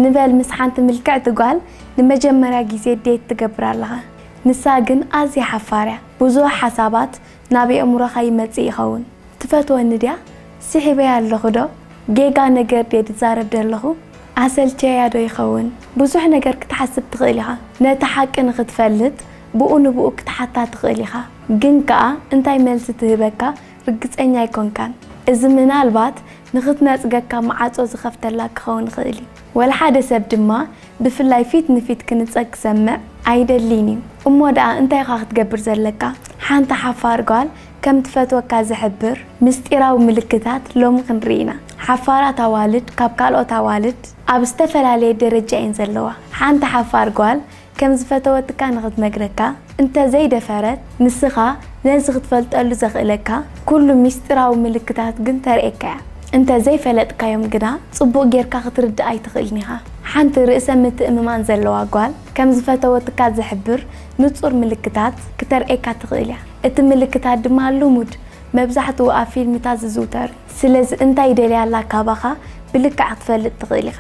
ንበል ምስ ሓንቲ ምልክዕቲ ጓል ንመጀመርያ ግዜ ዴት ትገብር ኣለኻ። ንሳ ግን ኣዝያ ሓፋር እያ። ብዙሕ ሓሳባት ናብ የእምሮኻ ይመጽእ ይኸውን። "ትፈትወኒ ድያ? ስሒበያ ኣለኹ ዶ? ጌጋ ነገር ድየ ዝዛረብ ዘለኹ? ኣሰልቸያ ዶ ይኸውን?" ብዙሕ ነገር ክትሓስብ ትኽእል ኢኻ። ነቲ ሓቂ ንኽትፈልጥ ብኡ ንብኡ ክትሓታ ትኽእል ኢኻ። ግን ከኣ እንታይ መልሲ ትህበካ ርግጸኛ ኣይኮንካን። እዚ ምናልባት ንኽትነጽገካ መዓጾ ዝኸፍተላ ክኸውን ይኽእል እዩ። ወላ ሓደ ሰብ ድማ ብፍላይ ፊት ንፊት ክንጸግ ክሰምዕ ኣይደልን እዩ። እሞ ደኣ እንታይ ኢኻ ክትገብር ዘለካ? ሓንቲ ሓፋር ጓል ከም ትፈትወካ ዝሕብር ምስጢራዊ ምልክታት ሎሚ ክንርኢ ኢና። ሓፋራት ኣዋልድ ካብ ካልኦት ኣዋልድ ኣብ ዝተፈላለየ ደረጃ እየን ዘለዋ። ሓንቲ ሓፋር ጓል ከም ዝፈተወትካ ንኽትነግረካ እንተ ዘይደፈረት፣ ንስኻ ነዚ ክትፈልጠሉ ዘኽእለካ ኩሉ ምስጢራዊ ምልክታት ግን ተርእየካ እያ። እንተ ዘይፈለጥካዮም ግና ጽቡቕ ጌርካ ክትርድእ ኣይትኽእልን ኢኻ። ሓንቲ ርእሰ ምትእምማን ዘለዋ ጓል ከም ዝፈተወትካ ዝሕብር ንጹር ምልክታት ክተርእየካ ትኽእል እያ። እቲ ምልክታት ድማ ልሙድ፣ መብዛሕትኡ ኣብ ፊልምታት ዝዝውተር እዩ። ስለዚ እንታይ ደልያ ኣላ ካባኻ ብልክዕ ክትፈልጥ ትኽእል ኢኻ።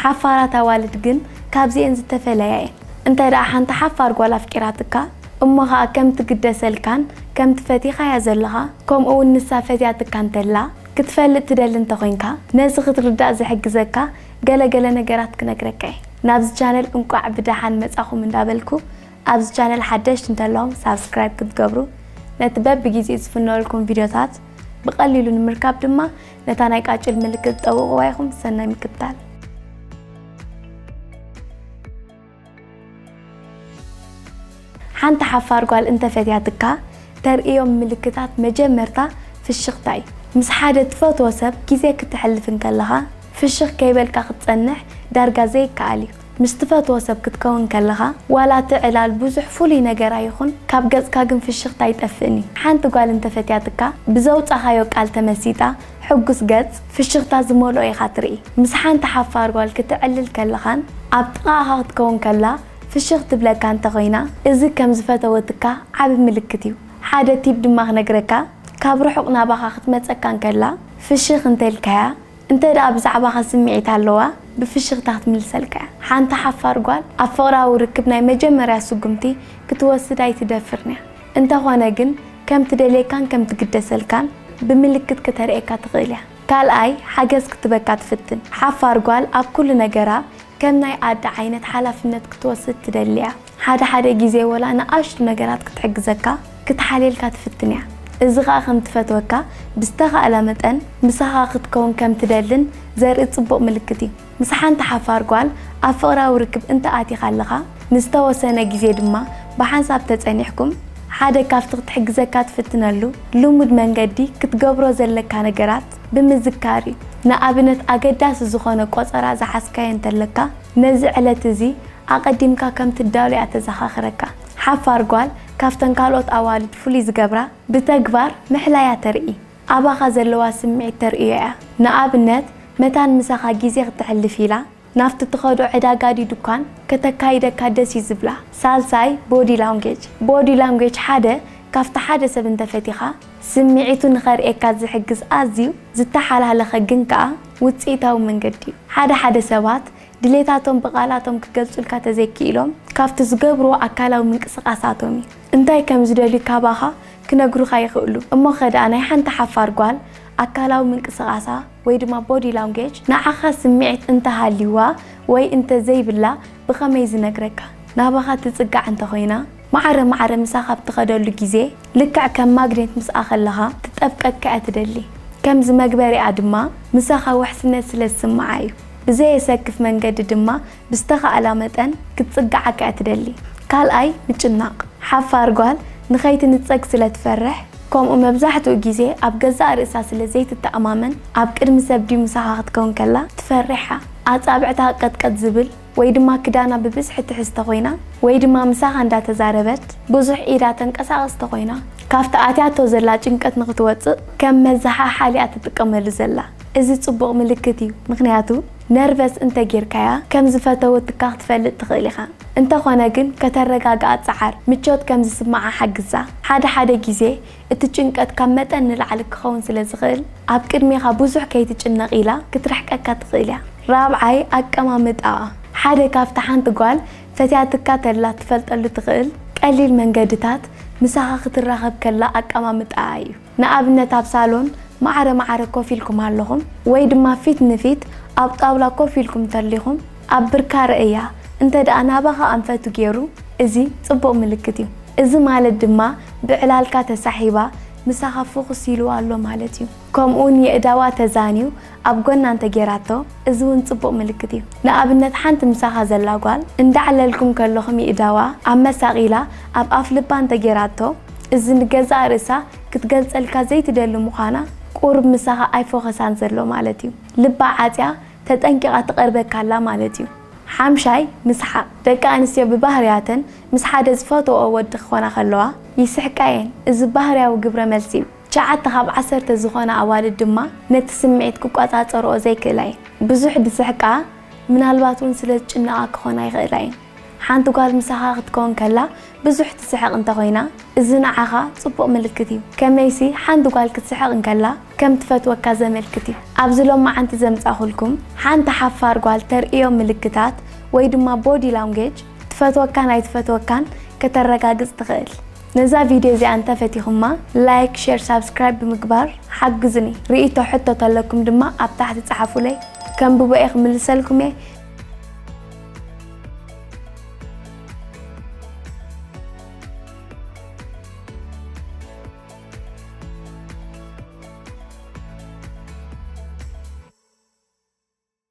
ሓፋራት ኣዋልድ ግን ካብዚኤን ዝተፈለያ እየን። እንተ ደኣ ሓንቲ ሓፋር ጓል ኣፍቂራትካ፣ እሞ ኸኣ ከም ትግደሰልካን ከም ትፈቲኻያ ዘለኻ፣ ከምኡ እውን ንሳ ፈትያትካ እንተላ ክትፈልጥ ትደሊ እንተኾይንካ፣ ነዚ ክትርዳእ ዝሕግዘካ ገለ ገለ ነገራት ክነግረካ እየ። ናብዚ ቻነል እንቋዕ ብደሓን መጻኹም እንዳበልኩ፣ ኣብዚ ቻነል ሓደሽቲ እንተለኹም ሳብስክራይብ ክትገብሩ፣ ነቲ በብግዜኡ ዝፍነወልኩም ቪድዮታት ብቐሊሉ ንምርካብ ድማ ነታ ናይ ቃጭል ምልክት ጠውቕዋ ኢኹም። ሰናይ ምክትታል። ሓንቲ ሓፋር ጓል እንተፈትያትካ ተርእዮም ምልክታት መጀመርታ ፍሽኽታ እዩ። ምስ ሓደ ትፈትዎ ሰብ ግዜ ክተሕልፍ እንከለኻ ፍሽኽ ከይበልካ ክትጸንሕ ዳርጋ ዘይከኣል እዩ። ምስ ትፈትዎ ሰብ ክትከውን ከለኻ ዋላ እቲ ዕላል ብዙሕ ፍሉይ ነገር ኣይኹን፣ ካብ ገጽካ ግን ፍሽኽታ ኣይጠፍእን እዩ። ሓንቲ ጓል እንተፈትያትካ ብዘውጻኻዮ ቃል ተመሲጣ ሕጉስ ገጽ ፍሽኽታ ዝመልኦ ኢኻ ትርኢ። ምስ ሓንቲ ሓፋር ጓል ክትዕልል ከለኻን ኣብ ጥቓኻ ክትከውን ከላ ፍሽኽ ትብለካ እንተኾይና፣ እዚ ከም ዝፈተወትካ ዓቢ ምልክት እዩ። ሓደ ቲፕ ድማ ክነግረካ፣ ካብ ርሑቕ ናባኻ ክትመጸካ እንከላ ፍሽኽ እንተልካያ፣ እንተ ደኣ ብዛዕባኻ ስምዒት ኣለዋ፣ ብፍሽኽታ ክትምልሰልካ እያ። ሓንቲ ሓፋር ጓል ኣብ ፍቕራዊ ርክብ ናይ መጀመርያ ስጉምቲ ክትወስድ ኣይትደፍርን እያ። እንተኾነ ግን ከም ትደልየካን ከም ትግደሰልካን ብምልክት ክተርእየካ ትኽእል እያ። ካልኣይ፣ ሓገዝ ክትበካ ትፍትን። ሓፋር ጓል ኣብ ኩሉ ነገራ ከም ናይ ኣደ ዓይነት ሓላፍነት ክትወስድ ትደሊ እያ። ሓደ ሓደ ግዜ ወላ ንኣሽቱ ነገራት ክትሕግዘካ፣ ክትሓልየልካ ትፍትን እያ። እዚ ኸኣ ከም ትፈትወካ ብዝተኻእላ መጠን ምሳኻ ክትከውን ከም ትደልን ዘርኢ ጽቡቕ ምልክት እዩ። ምስ ሓንቲ ሓፋር ጓል ኣብ ፍቕራዊ ርክብ እንተ ኣቲኻ ኣለኻ፣ ንዝተወሰነ ግዜ ድማ ብሓንሳብ ተጸኒሕኩም፣ ሓደ ካብቲ ክትሕግዘካ ትፍትነሉ ልሙድ መንገዲ ክትገብሮ ዘለካ ነገራት ብምዝካር እዩ። ንኣብነት፣ ኣገዳሲ ዝኾነ ቆጸራ ዝሓዝካዮ እንተለካ፣ ነዚ ዕለት እዚ ኣቐዲምካ ከም ትዳሎ እያ ተዘኻኽረካ። ሓፋር ጓል ካብተን ካልኦት ኣዋልድ ፍሉይ ዝገብራ፣ ብተግባር ምሕላያ ተርኢ፣ ኣባኻ ዘለዋ ስምዒት ተርእዮ እያ። ንኣብነት፣ መታን ምሳኻ ግዜ ክተሕልፍ ኢላ ናብቲ ትኸዶ ዕዳጋ ድዩ ድኳን ከተካይደካ ደስ እዩ ዝብላ። ሳልሳይ፣ ቦዲ ላንጉጅ። ቦዲ ላንጉጅ ሓደ ካብቲ ሓደ ሰብ እንተፈቲኻ ስምዒቱ ንኸርእየካ ዝሕግዝ ኣዝዩ ዝተሓላለኸ ግን ከኣ ውጽኢታዊ መንገዲ እዩ። ሓደ ሓደ ሰባት ድሌታቶም ብቓላቶም ክገልጹልካ ተዘይክኢሎም፣ ካብቲ ዝገብርዎ ኣካላዊ ምንቅስቓሳቶም እዩ። እንታይ ከም ዝደልዩ ካባኻ ክነግሩኻ ይኽእሉ። እሞኸ ደኣ ናይ ሓንቲ ሓፋር ጓል ኣካላዊ ምንቅስቓሳ ወይ ድማ ቦዲ ላንጉጅ ንዓኻ ስምዒት እንተሃልዩዋ ወይ እንተ ዘይብላ ብኸመይ ዝነግረካ? ናባኻ ትጽጋዕ እንተኾይና፣ ማዕረ ማዕረ ምሳኻ ኣብ ትኸደሉ ግዜ፣ ልክዕ ከም ማግኔት ምስኣ ከለኻ ትጠብቀካ እያ ትደሊ። ከምዚ መግበሪኣ ድማ ምሳኻ ውሕስነት ስለ ዝስምዓ እዩ። ብዘየሰክፍ መንገዲ ድማ ብዝተኻእላ መጠን ክትጽግዓካ እያ ትደሊ። ካልኣይ፣ ምጭናቕ። ሓፋር ጓል ንኸይትንጸግ ስለ ትፈርሕ፣ ከምኡ መብዛሕትኡ ግዜ ኣብ ገዛእ ርእሳ ስለ ዘይትተኣማመን፣ ኣብ ቅድሚ ሰብ ድዩ ምሳኻ ክትከውን ከላ ትፈርሕ እያ። ኣጻብዕታ ቀጥቀጥ ዝብል ወይ ድማ ክዳና ብብዝሒ ትሕዝ ተኾይና ወይ ድማ ምሳኻ እንዳተዛረበት ብዙሕ ኢዳ ተንቀሳቕስ ተኾይና፣ ካብቲ ኣትያቶ ዘላ ጭንቀት ንኽትወጽእ ከም መዘሓሓል እያ ትጥቀመሉ ዘላ። እዚ ጽቡቕ ምልክት እዩ፣ ምኽንያቱ ነርቨስ እንተ ጌርካያ ከም ዝፈተወትካ ክትፈልጥ ትኽእል ኢኻ። እንተኾነ ግን ከተረጋግኣ ጽዓር፣ ምቾት ከም ዝስምዓ ሓግዛ። ሓደ ሓደ ግዜ እቲ ጭንቀት ካብ መጠን ንላዕሊ ክኸውን ስለ ዝኽእል፣ ኣብ ቅድሜኻ ብዙሕ ከይትጭነቕ ኢላ ክትርሕቀካ ትኽእል እያ። ራብዓይ፣ ኣቀማምጣኣ። ሓደ ካብቲ ሓንቲ ጓል ፈትያትካ ተላ ትፈልጠሉ ትኽእል ቀሊል መንገድታት፣ ምሳኻ ክትራኸብ ከላ ኣቀማምጣኣ እዩ። ንኣብነት፣ ኣብ ሳሎን ማዕረ ማዕረ ኮፍ ኢልኩም ኣለኹም፣ ወይ ድማ ፊት ንፊት ኣብ ጣውላ ኮፍ ኢልኩም ተሊኹም፣ ኣብ ብርካ ርእያ፣ እንተ ደኣ ናባኻ ኣንፈቱ ገይሩ፣ እዚ ጽቡቕ ምልክት እዩ። እዚ ማለት ድማ ብዕላልካ ተሳሒባ ምሳኻ ፍኹስ ኢሉ ኣሎ ማለት እዩ። ከምኡውን የእዳዋ ተዛንዩ ኣብ ጎና እንተ ገይራቶ፣ እዚ እውን ጽቡቕ ምልክት እዩ። ንኣብነት፣ ሓንቲ ምሳኻ ዘላ ጓል እንዳዕለልኩም ከለኹም የእዳዋ ኣመሳቒላ ኣብ ኣፍ ልባ እንተ ገይራቶ፣ እዚ ንገዛእ ርእሳ ክትገልጸልካ ዘይትደሊ ምዃና፣ ቁሩብ ምሳኻ ኣይፎኸሳን ዘሎ ማለት እዩ። ልባ ዓጽያ ተጠንቂቓ ትቐርበካ ኣላ ማለት እዩ። ሓምሻይ፣ ምስሓቕ። ደቂ ኣንስትዮ ብባህርያተን ምስ ሓደ ዝፈትወኦ ወዲ ክኾና ከለዋ ይስሕቃ እየን። እዚ ባህርያዊ ግብረ መልሲ እዩ። ትሽዓተ ካብ ዓሰርተ ዝኾና ኣዋልድ ድማ ነቲ ስምዒት ክቆጻጸርኦ ዘይክእላ እየን። ብዙሕ ዝስሕቃ ምናልባት እውን ስለ ዝጭነቓ ክኾና ይኽእላ እየን። ሓንቲ ጓል ምሳኻ ክትከውን ከላ ብዙሕ ትስሕቕ እንተኾይና፣ እዚ ንዓኻ ጽቡቕ ምልክት እዩ። ከመይሲ፣ ሓንቲ ጓል ክትስሕቕ እንከላ ከም ትፈትወካ ዘመልክት እዩ። ኣብዚ ሎማዓንቲ ዘምጻኹልኩም ሓንቲ ሓፋር ጓል ተርእዮ ምልክታት ወይ ድማ ቦዲ ላንጉጅ፣ ትፈትወካን ኣይትፈትወካን ከተረጋግጽ ትኽእል። ነዛ ቪድዮ እዚኣ እንተፈቲኹማ፣ ላይክ፣ ሼር፣ ሳብስክራይብ ብምግባር ሓግዙኒ። ርእይቶ፣ ሕቶ ተለኩም ድማ ኣብ ታሕቲ ጸሓፉለይ። ከንብቦ እየ፣ ክምልሰልኩም እየ።